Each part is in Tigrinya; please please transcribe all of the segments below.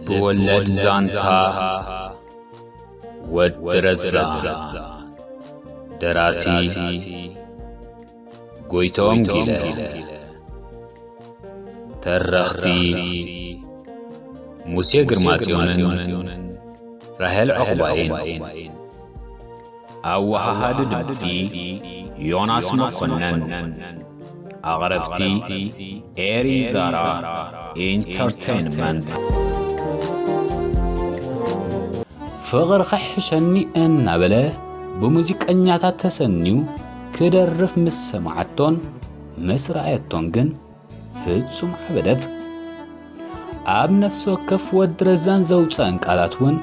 ልብ ወለድ ዛንታ ወዲ ረዛን። ደራሲ ጎይቶም ጊለ። ተረኽቲ ሙሴ ግርማጽዮንን ራሄል ዑቕባይን። ኣወሃሃዲ ድምጺ ዮናስ መኮነን። ኣቕረብቲ ኤሪ ዛራ ኢንተርቴይንመንት። ፍቕርኺ ሕሸኒ እናበለ ብሙዚቀኛታት ተሰንዩ ክደርፍ ምስ ሰምዓቶን ምስ ረኣየቶን ግን ፍጹም ዓበደት። ኣብ ነፍሲ ወከፍ ወዲ ረዛን ዘውጽኣን ቃላት እውን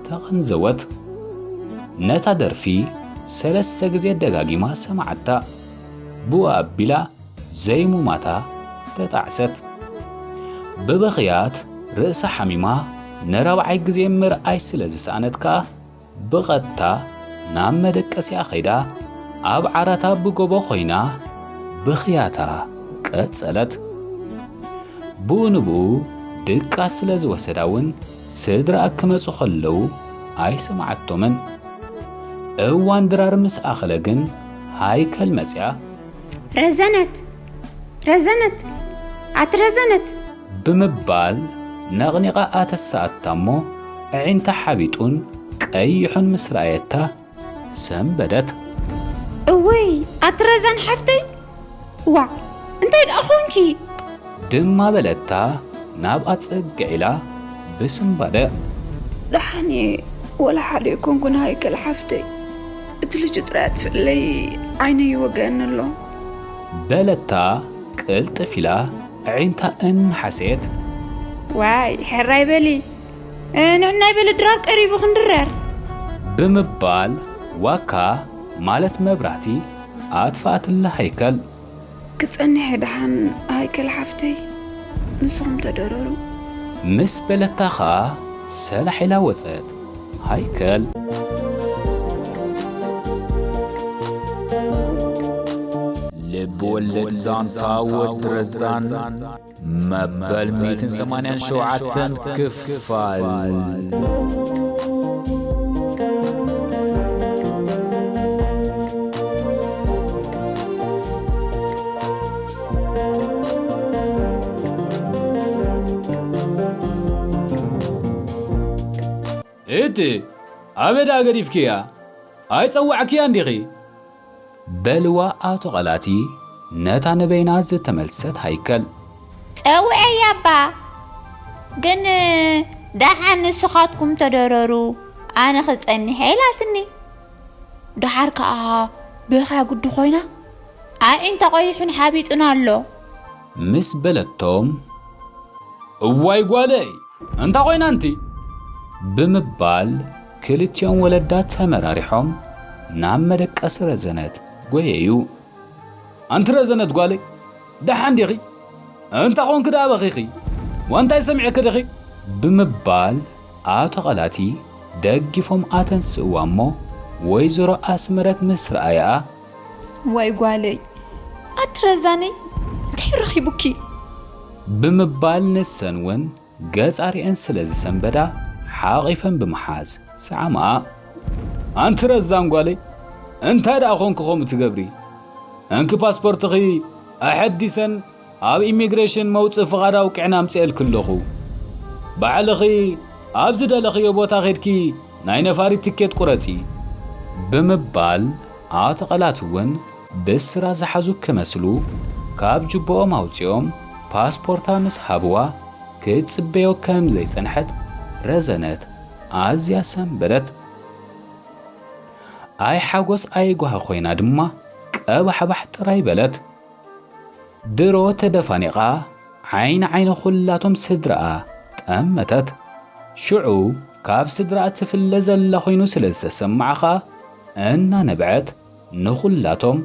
ተቐንዘወት። ነታ ደርፊ ሰለስተ ግዜ ደጋጊማ ሰምዓታ። ብኡ ኣቢላ ዘይሙማታ ተጣዕሰት። ብብኽያት ርእሳ ሓሚማ ንራብዓይ ግዜ ምርኣይ ስለ ዝሰኣነት ከኣ ብቐጥታ ናብ መደቀሲኣ ኸይዳ ኣብ ዓራታ ብጎቦ ኾይና ብኽያታ ቀጸለት። ብኡ ንብኡ ድቃስ ስለ ዝወሰዳ እውን ስድራኣ ክመጹ ኸለዉ ኣይሰምዓቶምን። እዋን ድራር ምስ ኣኸለ ግን ሃይከል መጺኣ። ረዘነት! ረዘነት! ኣቲ ረዘነት! ብምባል ነቕኒቓ ኣተሰኣታ እሞ፣ ኣዒንታ ሓቢጡን ቀይሑን ምስ ረኣየታ ሰንበደት። እውይ፣ ኣቲ ረዘን ሓፍተይ! ዋእ፣ እንታይ ደኣ ኾንኪ? ድማ በለታ ናብኣ ጽግዕ ኢላ ብስንባደ። ደሓን እየ፣ ወላ ሓደ ኣይኮንኩን ሃይከል ሓፍተይ። እቲ ልጁ ጥራይ ኣጥፍእለይ፣ ዓይነይ ይወግኣኒ ኣሎ። በለታ ቅልጥፍ ኢላ ኣዒንታ እናሓሰየት። ዋይ፣ ሕራይ በሊ፣ እ፣ ንዕናይ በሊ ድራር ቀሪቡ ክንድረር። ብምባል ዋካ ማለት መብራህቲ ኣጥፍኣትላ ሃይከል። ክጸንሕ እየ ደሓን ሃይከል ሓፍተይ፣ ንስኹም ተደረሩ። ምስ በለታ ኸኣ ሰላሕ ኢላ ወጸት ሃይከል። ልብ ወለድ ዛንታ ወዲ ረዛን መበል ሚእትን ሰማንያን ሸውዓተን ክፋል። እቲ ኣበይ ደኣ ገዲፍክያ? ኣይጸዋዕክያን ዲኺ? በልዋ ኣቶ ቐላቲ ነታ ንበይና ዝተመልሰት ሃይከል። ጸውዐያ እባ፣ ግን ደሓን ንስኻትኩም ተደረሩ፣ ኣነ ክጸኒሕ እየ ኢላትኒ። ደሓር ከኣ ብኻ ግዲ ኮይና፣ ኣዒንታ ቀይሑን ሓቢጡን ኣሎ። ምስ በለቶም፣ እዋይ ጓለይ፣ እንታ ኮይና እንቲ? ብምባል ክልቲኦም ወለዳ ተመራሪሖም ናብ መደቀሲ ረዘነት ጎየዩ። ኣንቲ ረዘነት ጓለይ፣ ደሓን ዲኺ? እንታ ኾንኪ ደኣ በኺኺ? ዋንታይ ሰሚዐኪ ዲኺ? ብምባል ኣቶ ቐላቲ ደጊፎም ኣተንስእዋ እሞ፣ ወይዘሮ ኣስመረት ምስ ረኣያኣ፣ ዋይ ጓለይ፣ ኣቲ ረዛነይ፣ እንታይ ረኺቡኪ? ብምባል ንሰን እውን ገጻ ሪአን ስለ ዝሰንበዳ ሓቒፈን ብምሓዝ ሰዓማኣ። ኣንቲ ረዛን ጓለይ፣ እንታይ ደኣ ኾንኪ ከምኡ ትገብሪ? እንኪ ፓስፖርትኺ ኣሐዲሰን ኣብ ኢሚግሬሽን መውጽኢ ፍቓድ ኣውቂዕና ኣምጽኤልኪ ኣለኹ። ባዕልኺ ኣብ ዝደለኽዮ ቦታ ኸድኪ ናይ ነፋሪት ትኬት ቁረጺ። ብምባል ኣቶ ቐላት እውን ብስራ ዝሓዙ ክመስሉ ካብ ጅቦኦም ኣውጺኦም ፓስፖርታ ምስ ሃብዋ ክትጽበዮ ከም ዘይጸንሐት ረዘነት ኣዝያ ሰንበደት። ኣይ ሓጎስ ኣይ ጓሂ ኮይና ድማ ቀባሕባሕ ጥራይ በለት። ድሮ ተደፋኒቓ ዓይኒ ዓይኒ ኩላቶም ስድራኣ ጠመተት። ሽዑ ካብ ስድራኣ ትፍለ ዘላ ኮይኑ ስለ ዝተሰምዓ ኸኣ እናነብዐት ንኹላቶም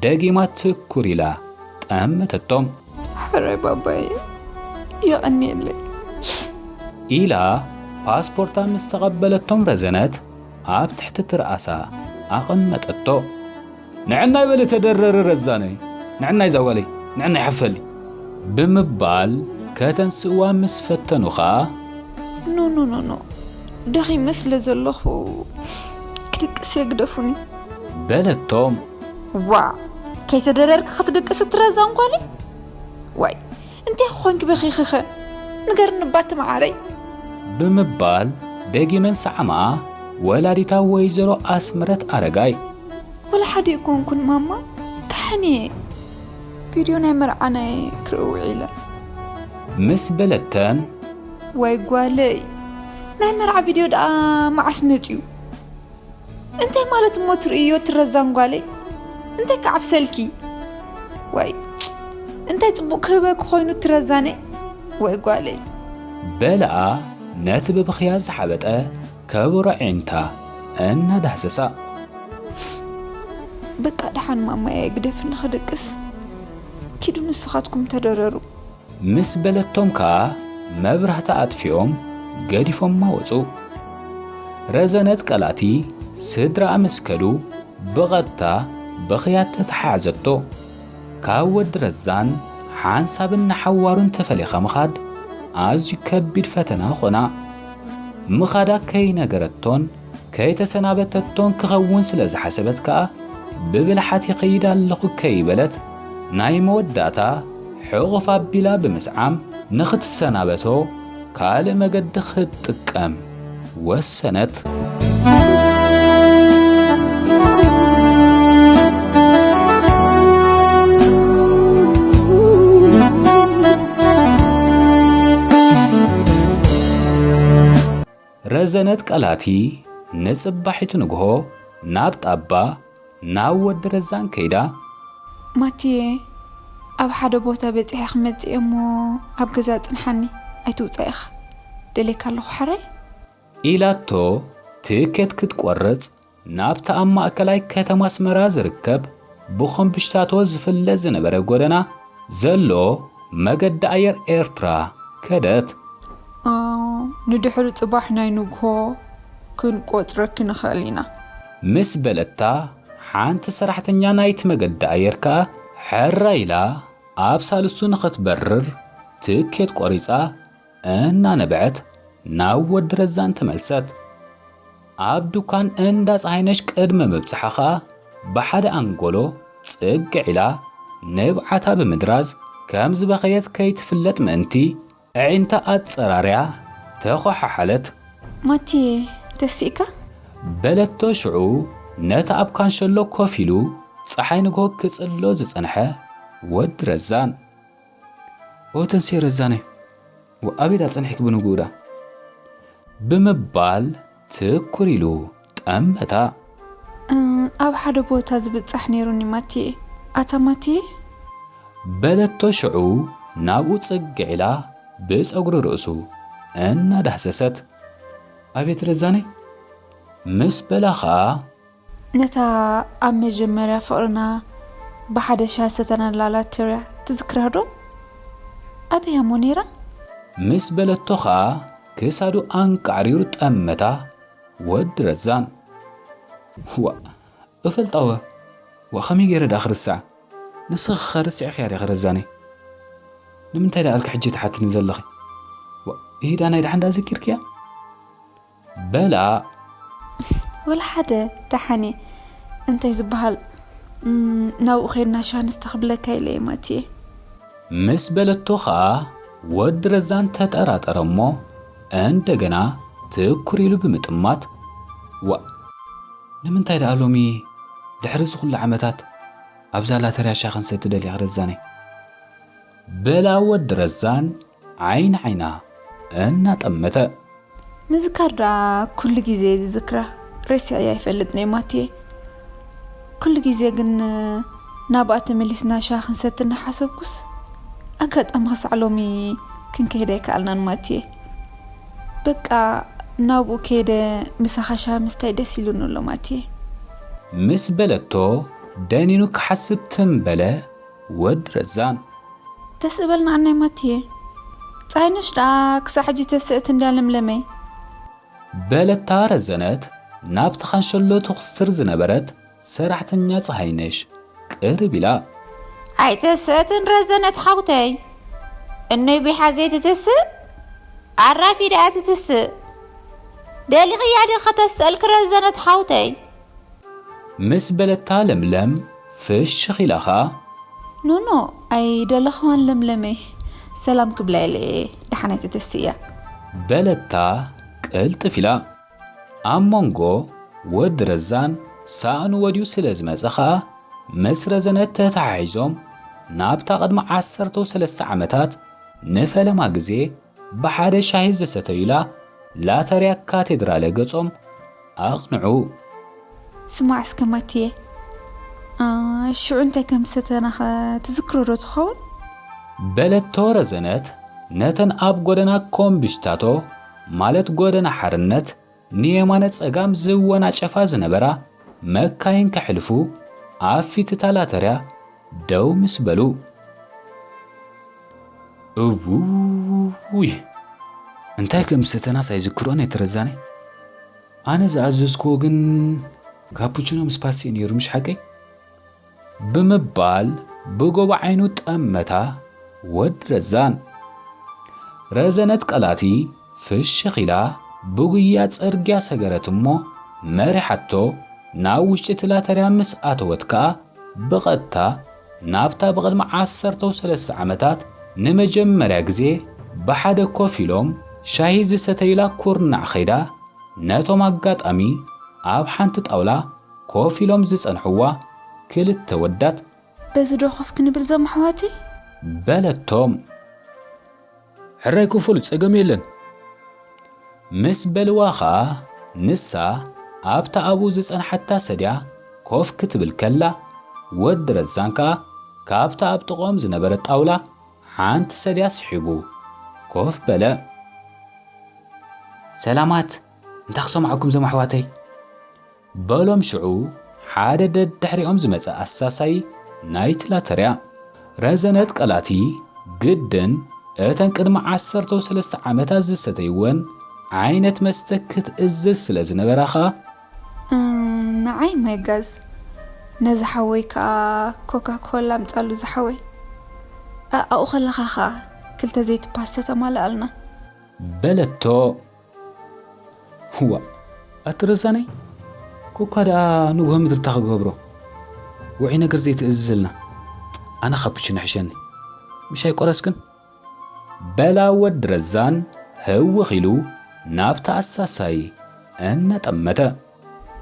ደጊማ ትኩር ኢላ ጠመተቶም። ሕራይ ባባየ፣ የቐንየለይ። ኢላ ፓስፖርታ ምስ ተቐበለቶም ረዘነት ኣብ ትሕቲ ትርኣሳ ኣቐመጠቶ። ንዕናይ በሊ ተደረሪ ረዛነይ፣ ንዕናይ ዛጓለይ፣ ንዕናይ ሓፈሊ። ብምባል ከተንስእዋ ምስ ፈተኑ ኸኣ፣ ኖ ኖ ኖ ኖ፣ ደኺመ ስለ ዘለኹ ክድቅስ የግደፉኒ። በለቶም። ዋ፣ ከይተደረርክ ክትድቅስ እትረዛን ጓለይ? ዋይ፣ እንታይ ክኾንኪ በኺኺኸ? ንገርኒ እባ እቲ መዓረይ። ብምባል ደጊመን ሰዓማ ወላዲታ ወይዘሮ ኣስምረት ኣረጋይ። ወላ ሓደ ኣይኮንኩን ማማ፣ ደሓን እየ። ቪድዮ ናይ መርዓናይ ክርኢ ውዒለ። ምስ በለተን። ዋይ ጓለይ፣ ናይ መርዓ ቪድዮ ደኣ መዓስ መፅዩ? እንታይ ማለት እሞ ትርእዮ ትረዛን ጓለይ? እንታይ ክዓብሰልኪ? ዋይ፣ እንታይ ፅቡቕ ክህበኪ ኮይኑ ትረዛነይ? ዋይ ጓለይ። በለኣ ነቲ ብብኽያ ዝሓበጠ ከበሮ ዒንታ እናዳህሰሳ። በቃ ደሓን ማማየ ግደፍኒ ክድቅስ። ኪዱ ንስኻትኩም ተደረሩ። ምስ በለቶም ከኣ መብራህቲ ኣጥፊኦም ገዲፎማ ወጹ። ረዘነት ቀላቲ ስድራኣ ምስ ከዱ ብቐጥታ ብኽያት ተተሓሓዘቶ። ካብ ወዲ ረዛን ሓንሳብን ንሓዋሩን ተፈሊኻ ምኻድ ኣዝዩ ከቢድ ፈተና ኾና። ምኻዳ ከይነገረቶን ከይተሰናበተቶን ክኸውን ስለ ዝሓሰበት ከኣ ብብልሓት ይኸይድ ኣለኹ ከይበለት ናይ መወዳእታ ሕቑፍ ኣቢላ ብምስዓም ንኽትሰናበቶ ካልእ መገዲ ክትጥቀም ወሰነት። ረዘነት ቀላቲ ንጽባሒቱ ንግሆ ናብ ጣባ ናብ ወዲ ረዛን ከይዳ። ማትየ፣ ኣብ ሓደ ቦታ በጺሐ ክመጽእ እየ እሞ ኣብ ገዛ ጽንሓኒ፣ ኣይትውጻእ ኢኻ። ደልየካ ኣለኹ ሓራይ። ኢላቶ ትኬት ክትቆርጽ ናብቲ ኣብ ማእከላይ ከተማ ኣስመራ ዝርከብ ብኾምብሽታቶ ዝፍለጥ ዝነበረ ጎደና ዘሎ መገዲ ኣየር ኤርትራ ከደት። ንድሕሪ ጽባሕ ናይ ንግሆ ክንቆጽረኪ ንኽእል ኢና። ምስ በለታ ሓንቲ ሰራሕተኛ ናይቲ መገዲ ኣየር ከኣ ሕራይ ኢላ ኣብ ሳልሱ ንኽትበርር ትኬት ቆሪጻ እናነበዐት ናብ ወዲ ረዛን ተመልሰት። ኣብ ዱካን እንዳ ፀሃይነሽ ቅድሚ ምብጽሓ ኸኣ ብሓደ ኣንጎሎ ጽግዕ ኢላ ንብዓታ ብምድራዝ ከም ዝበኸየት ከይትፍለጥ ምእንቲ ኣዒንታ ኣጸራርያ ተኾሓሓለት። ማቲ ተሲእካ? በለቶ ሽዑ ነቲ ኣብ ካንሸሎ ኮፍ ኢሉ ጸሓይ ንግሆ ክጽሎ ዝጸንሐ ወዲ ረዛን። ኦ ተንስየ ረዛነይ፣ ወኣበይ ዳ ጸኒሕኪ ብንግኡ ዳ? ብምባል ትኩር ኢሉ ጠመታ። ኣብ ሓደ ቦታ ዝብጻሕ ነይሩኒ ማቲየ። ኣታ ማቲየ? በለቶ ሽዑ ናብኡ ጽግዕ ኢላ ብጸጉሪ ርእሱ እናዳህሰሰት። ኣቤት ረዛነይ? ምስ በላ ኸኣ። ነታ ኣብ መጀመርያ ፍቕርና ብሓደ ሻሂ ዝሰተናላ ላተርያ ትዝክራ ዶ? ኣበይ እያ እሞ ነይራ? ምስ በለቶ ኸኣ ክሳዱ ኣንቃዕሪሩ ጠመታ ወዲ ረዛን። ዋእ እፈልጣወ፣ ዋእ ከመይ ገይረ ደኣ ክርስዓ? ንስኺ ኸ ርሲዕኽያ ዲኺ ረዛነይ? ንምንታይ ደኣ ኢልኪ ሕጂ ትሓትኒ ዘለኺ? ዋእ ኢሂዳ ናይ ደሓን ደኣ ዘኪርክያ? በላ። ወላ ሓደ ደሓን እየ። እንታይ ዝበሃል ናብኡ ኸይድና ሻሂ ንስተ ክብለካ ኢለ እየ ማቲየ። ምስ በለቶ ኸኣ ወዲ ረዛን ተጠራጠረ እሞ እንደገና ትኩር ኢሉ ብምጥማት። ዋእ ንምንታይ ደኣ ሎሚ ድሕሪ እዚ ኹሉ ዓመታት ኣብዛ ላተርያ ሻሂ ክንሰቲ ደሊኺ ረዛነይ? በላ ወዲ ረዛን ዓይኒ ዓይና እናጠመተ። ምዝካር ደኣ ኩሉ ግዜ እየ ዝዝክራ፣ ረሲዐያ ኣይፈልጥን እየ ማቲየ። ኩሉ ግዜ ግን ናብኣ ተመሊስና ሻሂ ክንሰቲ እናሓሰብኩስ ኣጋጣሚ ክሳዕ ሎሚ ክንከይድ ኣይከኣልናን ማቲየ። በቃ ናብኡ ከይደ ምሳኻ ሻሂ ምስታይ ደስ ኢሉኒ ኣሎ ማቲየ። ምስ በለቶ ደኒኑ ክሓስብ ትም በለ። ወዲ ረዛን። ተስእ በል ንዓናይ ማትየ። ጸሃይነሽ ደኣ ክሳዕ ሕጂ ተስእት እንድያ ለምለመይ። በለታ ረዘነት ናብቲ ካንሸሎ ትኹስትር ዝነበረት ሰራሕተኛ ጸሃይነሽ ቅርብ ኢላ። ኣይተስእትን ረዘነት ሓውተይ። እኖይ ጒሓ ዘይትተስእ? ኣራፊዳ እያ ትትስእ። ደሊኽያ ዲኺ ከተስእልኪ ረዘነት ሓውተይ? ምስ በለታ ለምለም ፍሽኽ ኢላ ኸኣ፣ ኖኖ፣ ኣይደለኽዋን ለምለመይ፣ ሰላም ክብላ ኢለ እየ፣ ደሓን ኣይትተስእያ። በለታ ቅልጥፍ ኢላ። ኣብ መንጎ ወዲ ረዛን ሳእኑ ወድዩ ስለ ዝመጸ ኸኣ፣ ምስ ረዘነት ተተሓሒዞም ናብታ ቅድሚ ዓሰርተ ሰለስተ ዓመታት ንፈለማ ግዜ ብሓደ ሻሂ ዝሰተዩላ ላተርያ ካቴድራለ ገጾም ኣቕንዑ። ስማዕ እስከ ማትየ፣ አ፣ ሽዑ እንታይ ከም ዝሰተናኸ ትዝክሮ ዶ ትኸውን? በለቶ ረዘነት ነተን ኣብ ጎደና ኮምቢሽታቶ፣ ማለት ጎደና ሓርነት፣ ንየማነ ጸጋም ዝወናጨፋ ዝነበራ መካይን ከሕልፉ ኣብ ፊት እታ ላተርያ ደው ምስ በሉ። እውይ፣ እንታይ ከም ዝሰተናስ ኣይዝክሮን እየ ረዛነይ። ኣነ ዝኣዘዝክዎ ግን ካፑችኖ ምስ ፓስቲ እዩ ነይሩ፣ ምሽ ሓቀይ? ብምባል ብጎቦ ዓይኑ ጠመታ ወዲ ረዛን። ረዘነት ቀላቲ ፍሽኽ ኢላ ብጉያ ጽርግያ ሰገረት እሞ መሪሓቶ ናብ ውሽጢ እቲ ላተርያ ምስ ኣተወት ከኣ ብቐጥታ ናብታ ብቕድሚ ዓሰርተ ሰለስተ ዓመታት ንመጀመርያ ግዜ ብሓደ ኮፍ ኢሎም ሻሂ ዝሰተዩላ ኩርናዕ ኸይዳ ነቶም ኣጋጣሚ ኣብ ሓንቲ ጣውላ ኮፍ ኢሎም ዝጸንሕዋ ክልተ ወዳት በዚ ዶ ኮፍ ክንብል እዞም ኣሕዋተይ? በለቶም። ሕራይ ክፉል ጸገም የለን። ምስ በልዋ ኸኣ ንሳ ኣብታ ኣብኡ ዝጸንሓታ ሰድያ ኮፍ ክትብል ከላ፣ ወዲ ረዛን ከኣ ካብታ ኣብ ጥቕኦም ዝነበረት ጣውላ ሓንቲ ሰድያ ስሒቡ ኮፍ በለ። ሰላማት፣ እንታይ ክሰምዓኩም እዞም ኣሕዋተይ? በሎም ሽዑ ሓደ ደድሕሪኦም ዝመጸ ኣሳሳዪ ናይቲ ላተርያ። ረዘነት ቀላቲ ግድን እተን ቅድሚ ዓሰርተ ሰለስተ ዓመታት ዝሰተይወን ዓይነት መስተ ክትእዝዝ ስለ ዝነበራ ኸኣ፣ እም፣ ንዓይ ማይ ጋዝ፣ ነዚ ሓወይ ከኣ ኮካ ኮላ ኣምጻሉ ዝሓወይ። ኣ-፣ ኣብኡ ከለኻ ኸኣ ክልተ ዘይቲ ፓስተ ተማልኣልና። በለቶ። ዋእ፣ ኣቲ ረዛነይ፣ ኮካ ደኣ ንግሆ ምድሪ እንታይ ክገብሮ? ውዑይ ነገር ዘይትእዝዝልና። ኣነ ካፑችኖ ይሕሸኒ። ምሽ ኣይቆረስክን? በላ ወዲ ረዛን ህውኽ ኢሉ ናብታ ኣሳሳዪ እናጠመተ።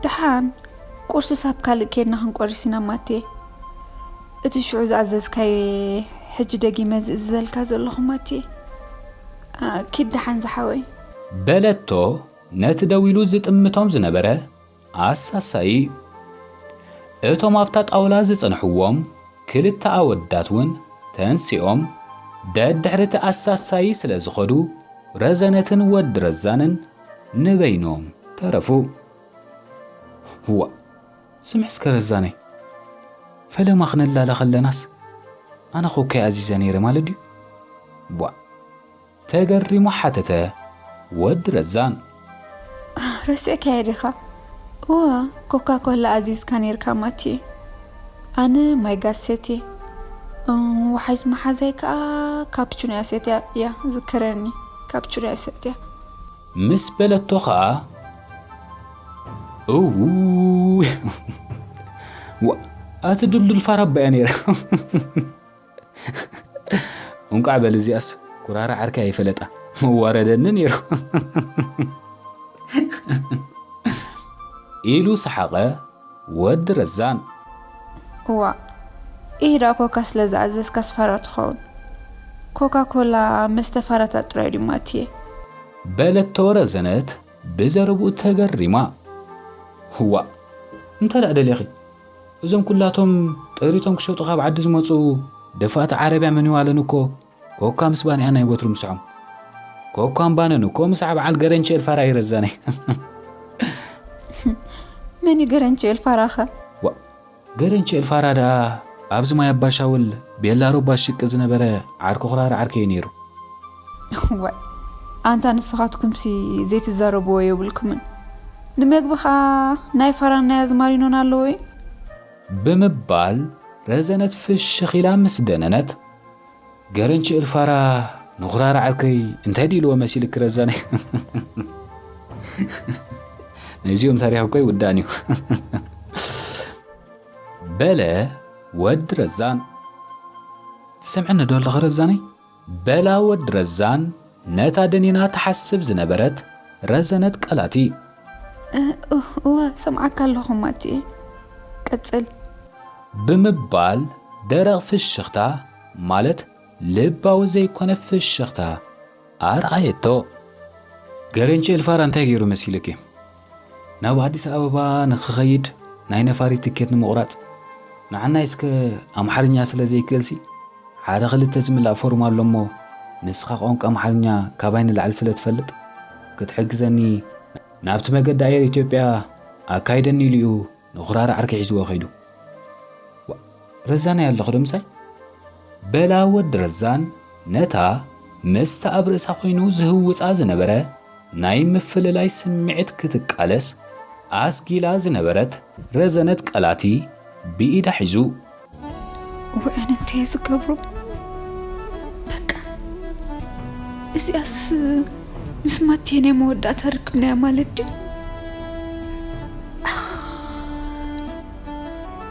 ደሓን ቁርስስ ኣብ ካልእ ኬድና ክንቆርስ ኢና ማቴ። እቲ ሽዑ ዝኣዘዝካዮ ሕጂ ደጊመ ዝእዝዘልካ ዘለኹ ማቴ። ኣ፣ ኪድ ደሓን ዝሓወይ። በለቶ ነቲ ደው ኢሉ ዝጥምቶም ዝነበረ ኣሳሳዪ። እቶም ኣብታ ጣውላ ዝጸንሕዎም ክልተ ኣወዳት እውን ተንሲኦም ደድሕሪ እቲ ኣሳሳዪ ስለ ዝኸዱ፣ ረዘነትን ወዲ ረዛንን ንበይኖም ተረፉ። ዋእ፣ ስምዒ እስከ ረዛነይ፣ ፈለማ ክንላለ ከለናስ ኣነ ኮካይ ኣዚዘ ነይረ ማለት ድዩ? ቧእ። ተገሪሙ ሓተተ ወዲ ረዛን። ረሲዕካዮ ዲኻ? እወ፣ ኮካ ኮላ ኣዚዝካ ኔርካ ማቲ። ኣነ ማይ ጋዝ ሰትየ። እም፣ ወሓይዝ መሓዛይ ከኣ ካፕቹኖ እያ ሰትያ። እያ ዝከረኒ፣ ካፕቹኖ እያ ሰትያ። ምስ በለቶ ኸኣ፣ እውይ፣ ዋ፣ ኣቲ ድልዱል ፋራ ኣባ እያ ነይራ። እንቋዕ በል እዚኣስ ኩራራ ዓርከይ ኣይፈለጣ፣ መዋረደኒ ነይሩ። ኢሉ ሰሓቐ ወዲ ረዛን። እዋ፣ ኢህ ደኣ ኮካ ስለ ዝኣዘዝካስ ፋራ ትኸውን። ኮካ ኮላ መስተ ፋራታት ጥራይ ድዩ ማትየ? በለቶ ረዘነት ብዘረብኡ ተገሪማ። እዋ፣ እንታይ ደኣ ደሊኺ? እዞም ኩላቶም ጥሪቶም ክሸጡ ካብ ዓዲ ዝመጹ ደፋእቲ ዓረብያ መን ይዋለን እኮ ኮካ ምስ ባን እያ ናይ ወትሩ ምስዖም። ኮካን ባንን እኮ ምሳዕ በዓል ገረንቸ ኤልፋራ እዩ ረዛነይ። መን እዩ ገረንቸ ኤልፋራኸ? ዋ፣ ገረንቸ ኤልፋራ ደኣ ኣብዚ ማይ ኣባሻውል ቤላ ሮባ ዝሽቅጥ ዝነበረ ዓርኪ ኩራራ ዓርከይ እዩ ነይሩ። ዋይ፣ ኣንታ ንስኻትኩምሲ ዘይትዛረብዎ የብልኩምን። ንመግቢ ኸኣ ናይ ፋራን ናይ ኣዝማሪኖን ኣለዎ እዩ። ብምባል ረዘነት ፍሽኽ ኢላ ምስ ደነነት፣ ገረንቸ ኤልፋራ ንኹራራ ዓርከይ እንታይ ድዩ ኢልዎ መሲልኪ ረዛነይ? ነዚኦም ታሪኽ እኮ ይውዳእን እዩ። በለ ወዲ ረዛን። ትሰምዕኒ ዶ ኣለኺ ረዛነይ? በላ ወዲ ረዛን ነታ ደኒና ትሓስብ ዝነበረት ረዘነት ቀላቲ። እ-፣ እ-፣ እወ፣ ሰምዓካ ኣለኹ ማቲ። ቀጽል። ብምባል ደረቕ ፍሽኽታ፣ ማለት ልባዊ ዘይኮነ ፍሽኽታ ኣርኣየቶ። ገረንቺ ኤልፋራ እንታይ ገይሩ መሲልኪ? ናብ ኣዲስ ኣበባ ንኽኸይድ ናይ ነፋሪት ትኬት ንምቑራጽ፣ ንዓናይ እስከ ኣምሓርኛ ስለ ዘይክእልሲ፣ ሓደ ክልተ ዝምላእ ፎርም ኣሎ እሞ፣ ንስኻ ቋንቋ ኣምሓርኛ ካባይ ንላዕሊ ስለ ትፈልጥ፣ ክትሕግዘኒ ናብቲ መገዲ ኣየር ኢትዮጵያ ኣካይደኒ ኢሉ እዩ ንኹራራ ዓርከይ ሒዝዎ ከይዱ። ዋ፣ ረዛን ኣለኺ ዶ ምሳይ? በላ ወዲ ረዛን ነታ ምስቲ ኣብ ርእሳ ኮይኑ ዝህውጻ ዝነበረ ናይ ምፍልላይ ስምዒት ክትቃለስ ኣስጊላ ዝነበረት ረዘነት ቀላቲ ብኢዳ ሒዙ። ውዕን እንተ ዝገብሮ፣ በቃ፣ እዚኣስ ምስ ማቴ ናይ መወዳእታ ርክብናያ ማለት ድዩ?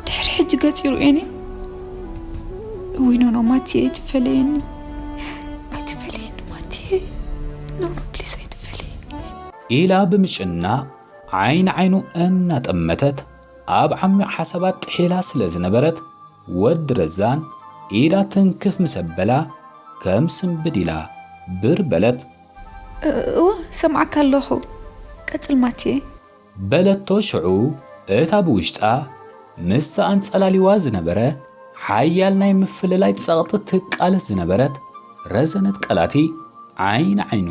ድሕሪ ሕጂ ገጺ ርእየኒ። እውይ፣ ኖ፣ ኖ፣ ማቴ፣ ኣይትፈለየኒ። ኣይትፈለየኒ፣ ማቴ። ኖ፣ ኖ፣ ፕሊስ፣ ኣይትፈለየኒ። ኢላ ብምጭናቕ ዓይኒ ዓይኑ እናጠመተት ኣብ ዓሚቕ ሓሳባት ጥሒላ ስለ ዝነበረት፣ ወዲ ረዛን ኢዳ ትንክፍ ምስ ኣበላ፣ ከም ስንብድ ኢላ ብር በለት። እ-፣ እወ፣ ሰምዓካ ኣለኹ። ቀጽል ማቴ። በለቶ ሽዑ እታ ብውሽጣ ምስቲ ኣንጸላሊዋ ዝነበረ ሓያል ናይ ምፍልላይ ጸቕጢ ትቃለስ ዝነበረት ረዘነት ቀላቲ ዓይኒ ዓይኑ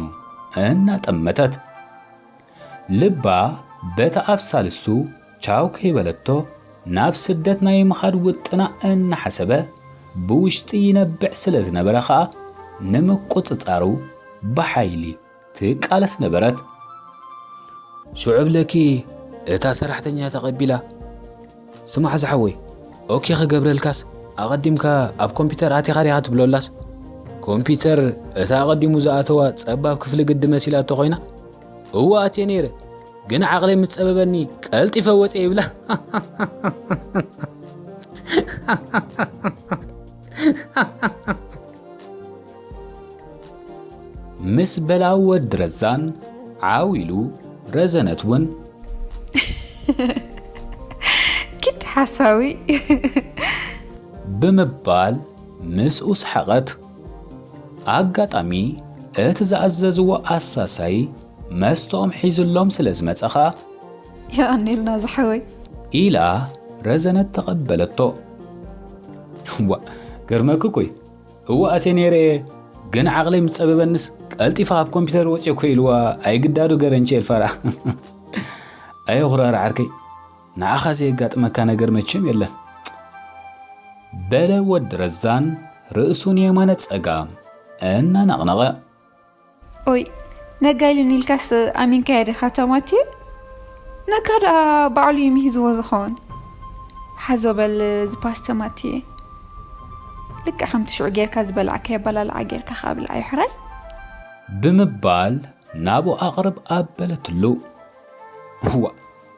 እናጠመተት። ልባ በታ ኣብ ሳልስቱ ቻው ከይበለቶ ናብ ስደት ናይ ምኻድ ውጥና እናሓሰበ ብውሽጢ ይነብዕ ስለ ዝነበረ ኸኣ ንምቁጽጻሩ ብሓይሊ ትቃለስ ነበረት። ሽዑ ብለኪ እታ ሰራሕተኛ ተቐቢላ፣ ስማዕ ዝሓወይ፣ ኦኬ ክገብረልካስ ኣቐዲምካ ኣብ ኮምፒተር ኣቲኻ ዲኻ ትብሎላስ፣ ኮምፒተር እታ ኣቐዲሙ ዝኣተዋ ጸባብ ክፍሊ ግዲ መሲላቶ ኮይና፣ እወ ኣትየ ነይረ፣ ግን ዓቕለይ ምስ ጸበበኒ ቀልጢፈ ወጽየ ይብላ። ምስ በላ ወዲ ረዛን ዓው ኢሉ፣ ረዘነት እውን ኪድ ሓሳዊ። ብምባል ምስኡ ሰሓቐት። ኣጋጣሚ እቲ ዝኣዘዝዎ ኣሳሳይ መስተኦም ሒዝሎም ስለ ዝመጸ ኸኣ፣ የቐንየልና ዝሓወይ። ኢላ ረዘነት ተቐበለቶ። ዋ፣ ገርመኪ እኮ እዩ። እወ ኣትየ ነይረ እየ፣ ግን ዓቕለይ ምስ ጸበበንስ ቀልጢፈ ካብ ኮምፒተር ወጺኤ እኮ ኢልዋ ኣይግዳዱ ገረንቺ ኤልፋራ። ኣየ ኹራራ ዓርከይ፣ ንዓኻ ዘየጋጥመካ ነገር መቸም የለን። በለ ወዲ ረዛን ርእሱ ንየማነ ጸጋም እናነቕነቐ። ኦይ፣ ነጋ ኢሉኒ ኢልካስ ኣሚንካዮ ዲኻ እታ ማቴ? ነጋ ደኣ ባዕሉ እዩ ምሂዝዎ ዝኸውን። ሓዞ በል እዚ ፓስተ ማቴ። ልክዕ ከምቲ ሽዑ ጌርካ ዝበላዕካዮ ኣበላልዓ ጌርካ ከኣ ብልዓዮ ሕራይ። ብምባል ናብኡ ኣቕርብ ኣበለትሉ። እዋ፣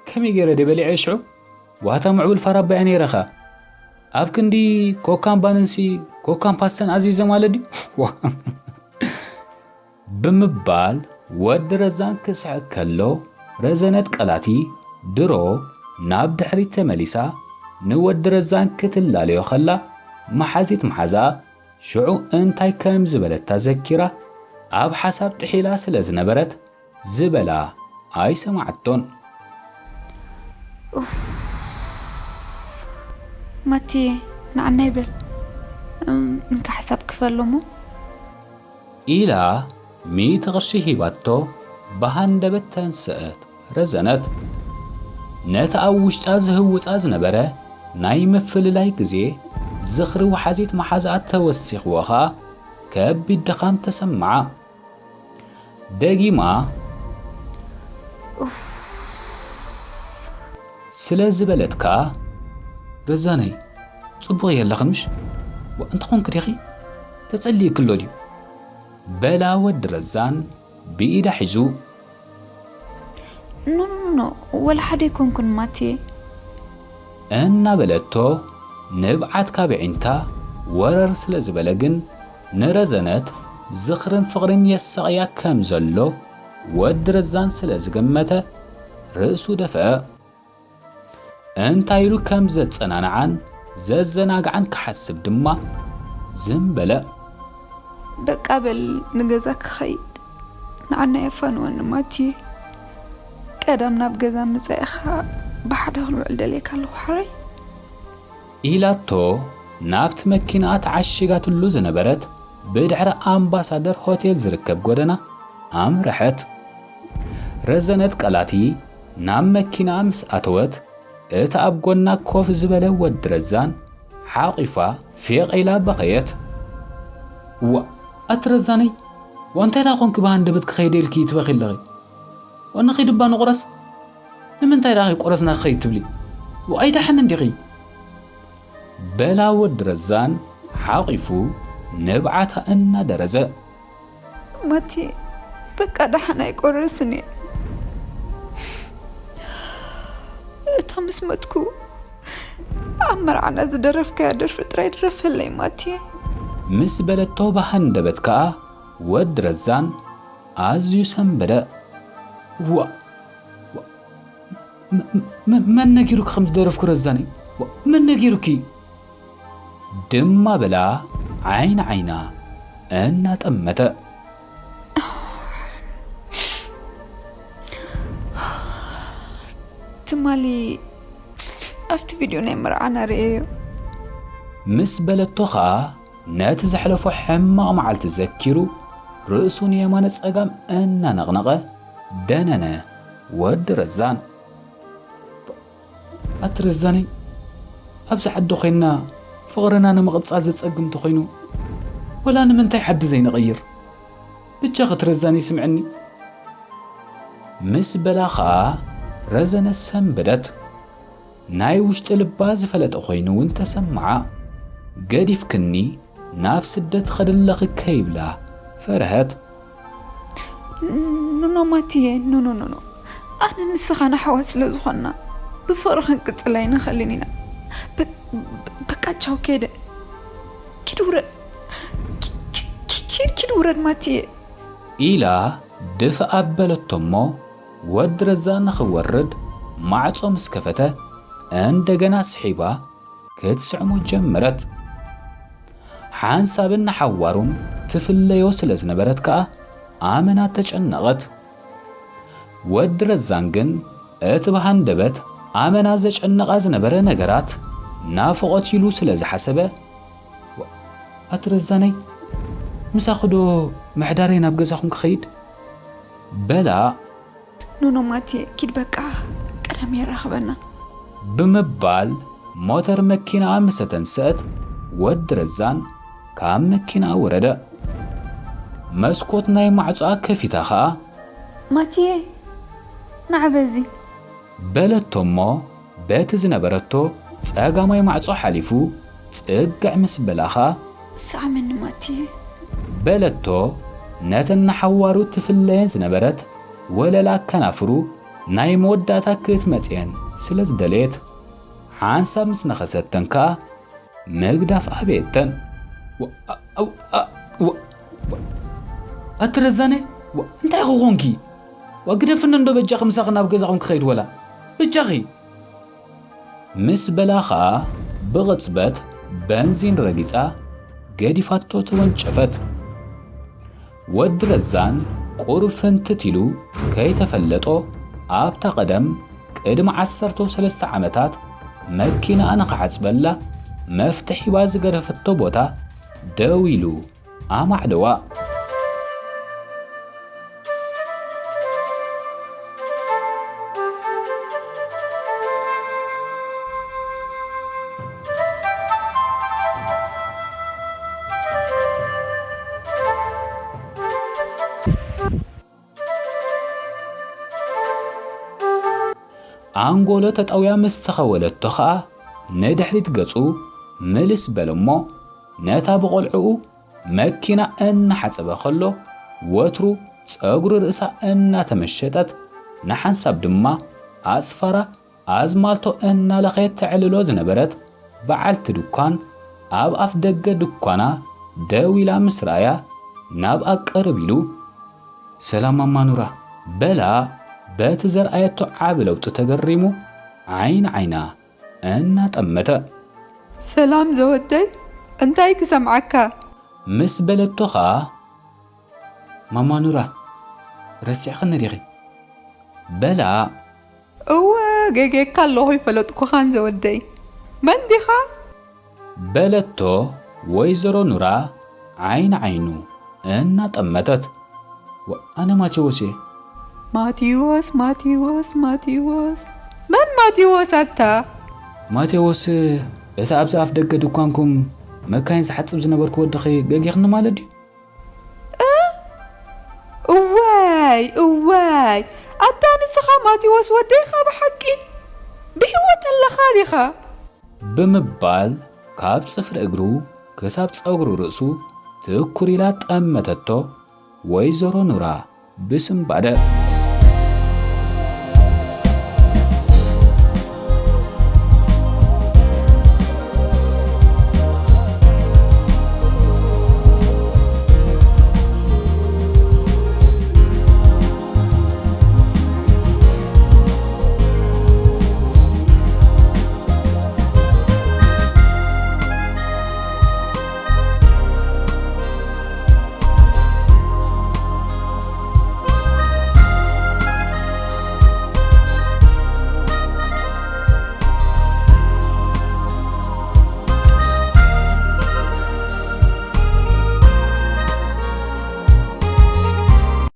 ከመይ ገይረ ድየ በሊዐዮ ሽዑ? ዋታ ምዕቡል ፋራ ኣቦ እየ ነይረ ኸኣ። ኣብ ክንዲ ኮካን ባንንሲ ኮካን ፓስተን ኣዚዘ ማለት ድዩ? ዋ። ብምባል ወዲ ረዛን ክስሕቕ ከሎ፣ ረዘነት ቀላቲ ድሮ ናብ ድሕሪት ተመሊሳ ንወዲ ረዛን ክትላለዮ ከላ፣ መሓዚት መሓዛኣ ሽዑ እንታይ ከም ዝበለታ ዘኪራ ኣብ ሓሳብ ጥሒላ ስለ ዝነበረት፣ ዝበላ ኣይሰማዓቶን። ኡፍ፣ ማቲ፣ ንዓናይ በል። እም፣ እንካ ሓሳብ ክፈል እሞ። ኢላ ሚእቲ ቅርሺ ሂባቶ ብሃንደበት ተንስአት ረዘነት። ነቲ ኣብ ውሽጣ ዝህውጻ ዝነበረ ናይ ምፍልላይ ግዜ ዝኽሪ ወሓዚት መሓዛኣ ተወሲኽዎ ኸኣ ከቢድ ድኻም ተሰምዓ። ደጊማ፣ ኡፍ። ስለ ዝበለትካ፣ ረዛነይ፣ ጽቡቕ የለኽን ምሽ? ዋ፣ እንተኾንክ ዲኺ? ተጸሊእኪ ኣሎ ድዩ? በላ ወዲ ረዛን ብኢዳ ሒዙ። ኖ ኖ ኖ ኖ፣ ወላ ሓደ ኣይኮንኩን ማቴ። እናበለቶ ንብዓት ካብ ኣዒንታ ወረር ስለ ዝበለ ግን ንረዘነት ዝኽርን ፍቕርን የሳቕያ ከም ዘሎ ወዲ ረዛን ስለ ዝገመተ ርእሱ ደፍአ። እንታይ ኢሉ ከም ዘጸናንዓን ዘዘናግዓን ክሓስብ ድማ ዝም በለ። በቃ በል ንገዛ ክኸይድ ንዓና የፋንወኒ ማቴ። ቀደም ናብ ገዛ ምጻኢኻ ብሓደ ክንውዕል ደልየካ ኣለኹ ሓራይ። ኢላቶ ናብቲ መኪናኣ ተዓሺጋትሉ ዝነበረት ብድሕሪ ኣምባሳደር ሆቴል ዝርከብ ጎደና ኣምርሐት። ረዘነት ቀላቲ ናብ መኪናኣ ምስ ኣተወት እቲ ኣብ ጎና ኮፍ ዝበለ ወዲ ረዛን ሓቒፋ ፌቕ ኢላ በኸየት። ዋ ኣቲ ረዛነይ፣ ዋ እንታይ ደኣ ኾንኪ ብሃንደበት ክኸይድ ኢልኪ ትበኺ ኣለኺ? ዋ ንኺድ እባ ንቑረስ። ንምንታይ ደኣ ቁረስና ክኸይድ ትብሊ? ዋ ኣይደሓን እንዲኺ? በላ ወዲ ረዛን ሓቒፉ ንብዓታ እናደረዘ። ማቴ በቃ ደሓን ኣይቆርስን እየ። እታ ምስ መትኩ ኣብ መርዓና ዝደረፍካያ ደርፊ ጥራይ ድረፈለይ ማቴ። ምስ በለቶ ብሃንደበት ከኣ ወዲ ረዛን ኣዝዩ ሰንበደ። ዋ ዋ፣ መ- መ- መን ነጊሩኪ ከም ዝደረፍኩ ረዛኒ? ዋ፣ መን ነጊሩኪ? ድማ በላ ዓይኒ ዓይና እናጠመተ። ትማሊ ኣብቲ ቪድዮ ናይ መርዓና ርእየዮ። ምስ በለቶ ኸኣ ነቲ ዘሕለፎ ሕማቕ መዓልቲ ዘኪሩ ርእሱ ንየማነ ጸጋም እናነቕነቐ ደነነ። ወዲ ረዛን ኣቲ ረዛነይ፣ ኣብዚ ዓዲ ኮይንና ፍቕርና ንምቕጻል ዘጸግም ተኾይኑ፣ ወላ ንምንታይ ዓዲ ዘይንቕይር? ብጃኺ እቲ ረዛነይ ስምዕኒ። ምስ በላ ኸኣ ረዘነ ሰንበደት። ናይ ውሽጢ ልባ ዝፈለጠ ኮይኑ እውን ተሰምዓ። ገዲፍክኒ ናብ ስደት ኸድለኺ ከይብላ ፈርሀት። ኖኖ ማትየ፣ ኖኖ ኖኖ፣ ኣነ ንስኻ ንሓዋት ስለ ዝኾንና ብፍቕሪ ክንቅጽል ኣይንኽእልን ኢና። በ- በቃ ቻው፣ ከይደ። ኪድ ውረድ፣ ኪ- ኪ- ኪድ ኪድ ውረድ ማትየ። ኢላ ድፍእ ኣበለቶ እሞ ወዲ ረዛ ንኽወርድ ማዕጾ ምስ ከፈተ እንደገና ስሒባ ክትስዕሞ ጀመረት። ሓንሳብን ንሓዋሩን ትፍለዮ ስለ ዝነበረት ከኣ ኣመና ተጨነቐት። ወዲ ረዛን ግን እቲ ብሃንደበት ኣመና ዘጨንቓ ዝነበረ ነገራት ናፍቖት ኢሉ ስለ ዝሓሰበ፣ ኣቲ ረዛነይ፣ ምሳኺ ዶ ምሕዳረይ ናብ ገዛኹም ክኸይድ? በላ። ኖኖ ማትየ፣ ኪድ በቃ፣ ቀደም የራኽበና። ብምባል ሞተር መኪናኣ ምስ ኣተንስአት ወዲ ረዛን ካብ መኪናኣ ወረደ። መስኮት ናይ ማዕጾኣ ከፊታ ኸኣ ማትየ፣ ንዓ በዚ። በለቶ እሞ በቲ ዝነበረቶ ጸጋማይ ማዕጾ ሓሊፉ ጽግዕ ምስ በላ ኸኣ ሰዓመኒ ማትየ። በለቶ ነተን ንሓዋሩ ትፍለየን ዝነበረት ወለላ ከናፍሩ ናይ መወዳእታ ክትመጽየን ስለ ዝደለየት ሓንሳብ ምስ ነኸሰተን ከኣ ምግዳፍ ኣበየተን። ዋ- ዋ- ዋ- ዋ- ኣቲ ረዛነ፣ ዋ- እንታይ ክኾንኪ? ዋ ግደፍኒ እንዶ በጃኺ ምሳኺ ናብ ገዛኹም ክኸይድ ወላ በጃኺ። ምስ በላ ኸኣ ብቕጽበት በንዚን ረጊጻ ገዲፋቶ ተወንጨፈት። ወዲ ረዛን ቁሩብ ፍንትት ኢሉ ከይተፈለጦ ኣብታ ቀደም ቅድሚ ዓሰርተ ሰለስተ ዓመታት መኪናኣ ንኽዓጽበላ መፍትሕ ሂባ ዝገደፈቶ ቦታ ደው ኢሉ ኣማዕደዋ። ኣንጎሎ ተጠውያ ምስ ተኸወለቶ ኸኣ ንድሕሪት ገጹ ምልስ በለ እሞ ነታ ብቖልዕኡ መኪና እናሓጸበ ከሎ፣ ወትሩ ጸጉሪ ርእሳ እናተመሸጠት፣ ንሓንሳብ ድማ ኣጽፋራ ኣዝማልቶ እናለኸየት ተዕልሎ ዝነበረት በዓልቲ ድኳን፣ ኣብ ኣፍ ደገ ድኳና ደው ኢላ ምስ ረኣያ፣ ናብኣ ቅርብ ኢሉ፣ "ሰላም ማማ ኑራ?" በላ። በቲ ዘርኣየቶ ዓቢ ለውጢ ተገሪሙ ዓይኒ ዓይና እናጠመተ። "ሰላም ዘወደይ፣ እንታይ ክሰምዓካ?" ምስ በለቶ ኸኣ፣ "ማማ ኑራ፣ ረሲዕኽኒ ዲኺ?" በላ። "እወ፣ ጌጌካ ኣለኹ፣ ይፈለጥኩኻን ዘወደይ። መን ዲኻ?" በለቶ ወይዘሮ ኑራ ዓይኒ ዓይኑ እናጠመተት። "ወ-፣ ኣነ ማቴዎስ እየ።" "ማቴዎስ፣ ማቴዎስ፣ ማቴዎስ? መን ማቴዎስ ኣታ?" "ማቴዎስ፣ እቲ ኣብዚ ኣፍ ደገ ድኳንኩም መካይን ዝሓጽብ ዝነበርኩ ወድኺ ገጊኽኒ ማለት ድዩ?" "እ? እዋይ፣ እዋይ! ኣታ ንስኻ ማቴዎስ ወደይኻ ብሓቂ? ብህይወት ኣለኻ ዲኻ?" ብምባል ካብ ጽፍሪ እግሩ ክሳብ ጸጉሪ ርእሱ ትኩር ኢላ ጠመተቶ ወይዘሮ ኑራ ብስንባደ።